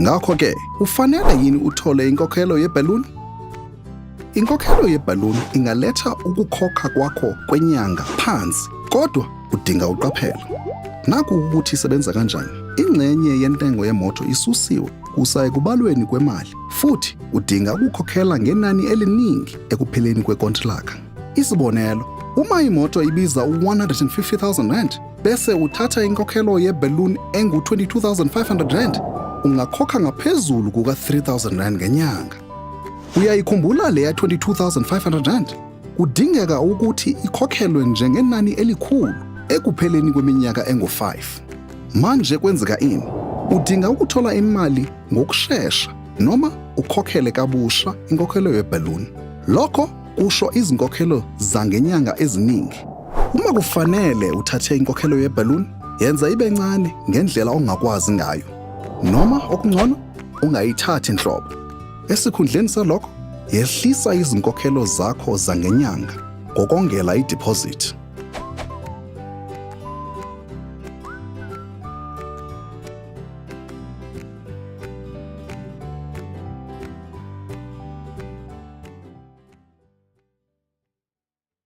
Ngakho-ke, ufanele yini uthole inkokhelo yebhaluni? Inkokhelo yebhaluni ingaletha ukukhokha kwakho kwenyanga phansi, kodwa udinga uqaphela. Naku ukuthi isebenza kanjani. Ingxenye yentengo yemoto isusiwe kusa ekubalweni kwemali futhi udinga ukukhokhela ngenani eliningi ekupheleni kwekontilaka. Isibonelo, uma imoto ibiza u-R150 000 bese uthatha inkokhelo ye-balloon engu-R22 500, ungakhokha ngaphezulu kuka-R3 000 ngenyanga. Uyayikhumbula leya R22 500? Kudingeka ukuthi ikhokhelwe njengenani elikhulu ekupheleni kweminyaka engu-5. Manje kwenzeka ini? Udinga ukuthola imali ngokushesha noma ukhokhele kabusha inkokhelo ye-balloon. Lokho kusho izinkokhelo zangenyanga eziningi. Uma kufanele uthathe inkokhelo ye-balloon, yenza ibe ncane ngendlela ongakwazi ngayo. Noma okungcono, ungayithathi nhlobo. Esikhundleni salokho, yehlisa izinkokhelo zakho zangenyanga ngokongela i-deposit.